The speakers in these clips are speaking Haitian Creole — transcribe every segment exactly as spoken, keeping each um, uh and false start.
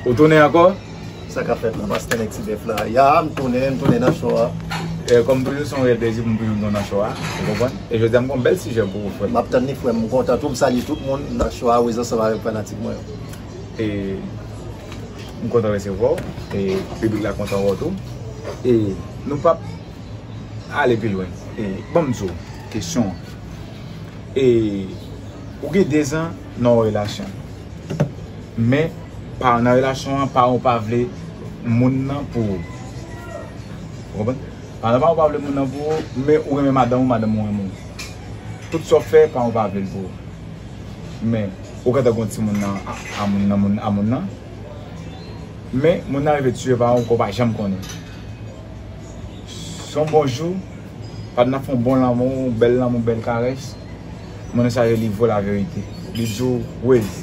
Ou tounen ankò? Sa k ap fèt la, pastè Nèg Ti Bèf la? Ya, m tounen, m tounen nan cho a. E, kòm toujou, se yon reyèl plezi pou m toujou vin nan cho a. Ou konprann? E jodi a, m gen yon bèl sijè pou ou, frè m. M ap tann li, frè m. M kontan tou. M salye tout moun nan cho a, Wiz ansanm avèk fanatik mwen yo. E m kontan resevwa w. E piblik la kontan wè w tou. E nou p ap ale pi lwen. E ban m di w kesyon. E ou gen dezan nan yon relasyon. Men, pa nan relasyon an, paran w pa vle moun nan pou ou. Ou konprann? Paran w pa vle moun nan pou ou, men ou renmen madanm ou, madanm ou renmen w. Tout sa w fè, paran w pa vle l pou ou. Men, ou gentan gen yon timoun nan a, a moun nan, moun, a moun nan. Men, moun nan rive tiye paran w, ke w pa janm konnen. Se yon bon jou, pandan n ap fè yon bon lanmou, bèl lanmou, bèl karès, moun nan sa yo livre w laverite. Li di w, Wiz,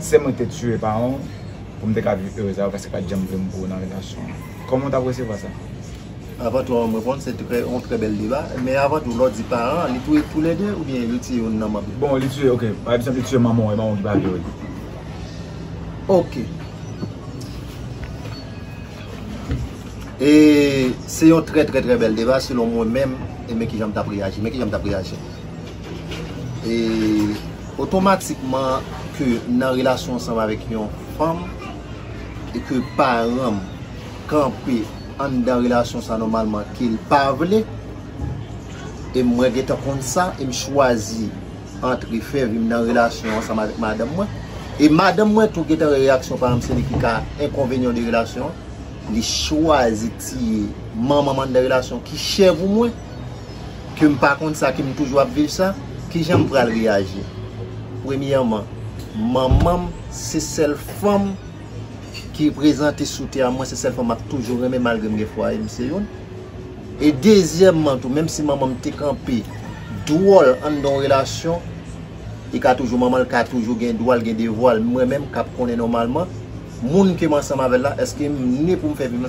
se mwen ki te tiye paran w pou m te ka viv erez avè w, paske pa t janm vle m pou ou nan relasyon an. Kòman w t ap resevwa sa? Avan tou, ann reponn, se trè, yon trè bèl deba. Men avan tou, lè w di paran, li touye toulède oubyen li tiye youn nan manm yo? Bon, li tiye, ok. Pa egzanp, li tiye manman w, e manman w ki pa vle w. Ok. E se yon trè, trè, trè bèl deba selon mwen menm, e men kijan m t ap reyaji. Men kijan m t ap reyaji. E otomatikman ke nan relasyon ansanm avèk yon fanm, e ke paran m kanpe anndan relasyon sa nòmalman ke l pa vle, e mwen gentan konn sa, e m chwazi antre fè vi m nan relasyon ansanm avèk madanm mwen. E madanm mwen tou gentan wè reyaksyon paran m se li ki ka enkonvenyan de relasyon an. Li chwazi tiye manman m anndan relasyon ki chè pou mwen, ke m pa konn sa, ke m toujou ap viv sa. Kijan m pral reyaji? Premyèman, manman m se sèl fanm ki prezante sou tè a, mwen se sèl fanm m ap toujou renmen malgre m gen fwaye, m se youn. E dezyèmman tou, menm si manman m te kanpe dwòl anndan yon relasyon, li ka toujou manman l, ka toujou gen dwa l, gen devwa l. Mwen menm k ap konnen nòmalman, moun ke m ansanm avè l la, èske m ne pou m fè vi m,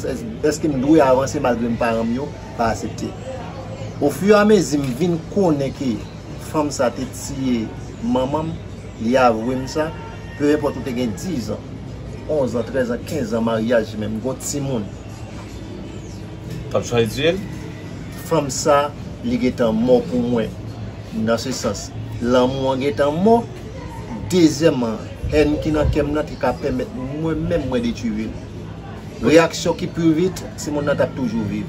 èske m dwe avanse malgre m paran m yo pa aksepte? Ofiramezi m vin konnen ke fanm sa te tiye manman m, li avwe m sa, pe enpòt ou te gen dizan, onzan, trèzan, kenzan maryaj menm, gon timoun. T ap chwazi tiye l? Fanm sa, li gentan mò pou mwen. Nan se sans, lanmou an gentan mò. Dezyèmman, hèn ki nan kè m nan te ka pèmèt mwen menm mwen detwi vi l. Reyaksyon ki pi vit, timoun nan t ap toujou viv.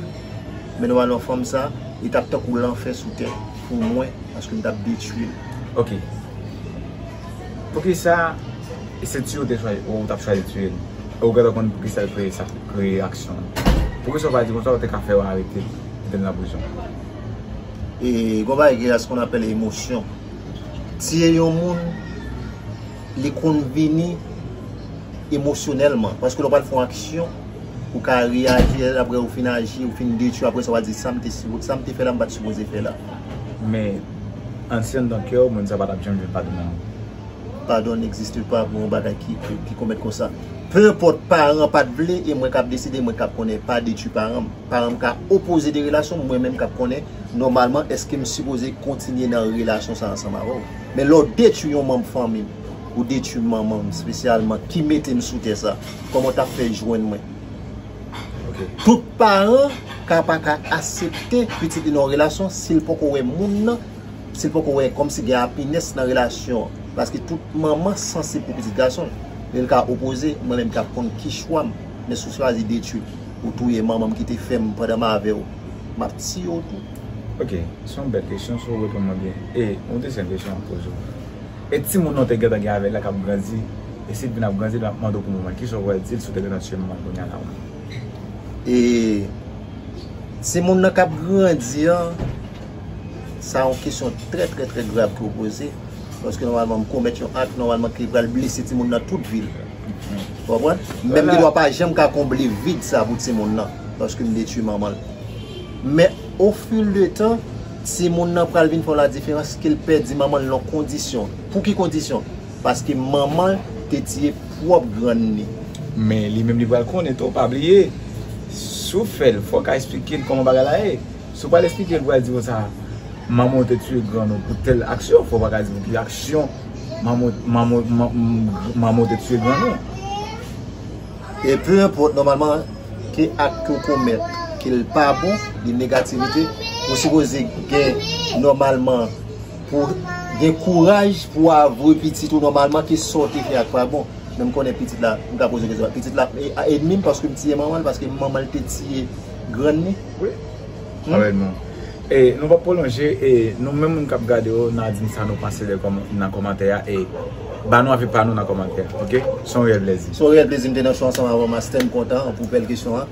Men nòmalman fanm sa, li t ap tankou lanfè sou tè pou mwen, paske m t ap detwi l. Ok. Poukisa se tiye w te chwazi, ou t ap chwazi tiye l? E ou gentan konn poukisa l kreye sa, kreye aksyon an? Poukisa w pa di konsa ou te ka fè yo arete, mete l nan prizon? E gon bagay ki se qu'on appelle émotion. Tiye yon moun, li konn vini emosyonèlman. Paske lè w pral fè yon aksyon, ou ka reyaji, apre ou fin aji, ou fin detwi, apre sa w al di sa m te, sa m te fè la, m pa t sipoze fè la. Men, ansanm nan kè w, moun sa pa t ap janm jwenn padon nan ou. Pardon n'existe pas pou yon bagay ki, ki, ki komèt konsa. Pe enpòt paran pa t vle, e mwen k ap deside, mwen k ap konnen, pa detwi paran m. Paran m ka opoze de relasyon, mwen menm k ap konnen, nòmalman, èske m sipoze kontinye nan relasyon sa ansanm avè w? Men lè w detwi yon manm fanmi m, ou detwi manman m espesyalman, ki mete m sou tè sa, kòman w t ap fè jwenn mwen? Ok. Tout paran ka pa ka aksepte pitit li nan yon relasyon si l poko wè moun nan, si l poko wè kòmsi gen apinès nan relasyon an. Paske tout manman sanse pou pitit gason l. Men l ka opoze, mwen menm k ap konn ki chwa m. Men si w chwazi detwi, ou touye manman m ki te fè m pandan m avè w, m ap tiye w tou. Ok, se yon bèl kesyon, si w reponn mwen byen. E yon dezyèm kesyon m ap poze w. E timoun nan w te gentan gen avè l la k ap grandi, e si l vin ap grandi, l ap mande w pou manman l, kisa w pral di l si w te gentan tiye manman l kounye a la? E timoun nan k ap grandi an, sa yon kesyon trè, trè, trè grav ke w poze. Paske nòmalman, m komèt yon ak, nòmalman, ki pral blese timoun nan tout vi l. Ou konprann? Menm li dwa pa janm ka konble vid sa pou timoun nan, paske m detwi manman l. Men, au fil de temps, timoun nan pral vin fè yon ladiferans ke l pèdi manman l nan kondisyon. Pou ki kondisyon? Paske manman l te tiye pwòp grann li. Men li menm li pral konnen tou, pa bliye. Si w fè l, fò w ka eksplike l kòman bagay la ye. Si w pral eksplike l, l pral di konsa, manman w te tiye grann ou pou tèl aksyon, fò w pa ka di pou ki aksyon manman w, manman w, man-, manman w te tiye grann ou. E peu importe, nòmalman, ke ak ke w komèt, ke l pa bon, li negativite, ou sipoze gen, nòmalman, pou gen kouraj pou avwe pitit ou nòmalman ke sa w te fè a k pa bon. Men m konnen pitit la, m ka poze kesyon, pitit la e, a ènmi m paske m tiye manman l, paske manman l te tiye grann li. Wi. Alèdman. E nou p ap pwolonje, e nou menm moun k ap gade yo, n a di m sa nou panse de kòm- nan kòmantè a, e ba nou avi pa nou nan kòmantè a, oke? Se yon reyèl plezi. Se yon reyèl plezi m te nan show ansanm avè w, Mastè, m kontan pou bèl kesyon an.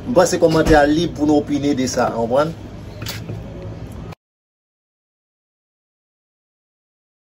M panse kòmantè a lib pou nou opine de sa, w konprann?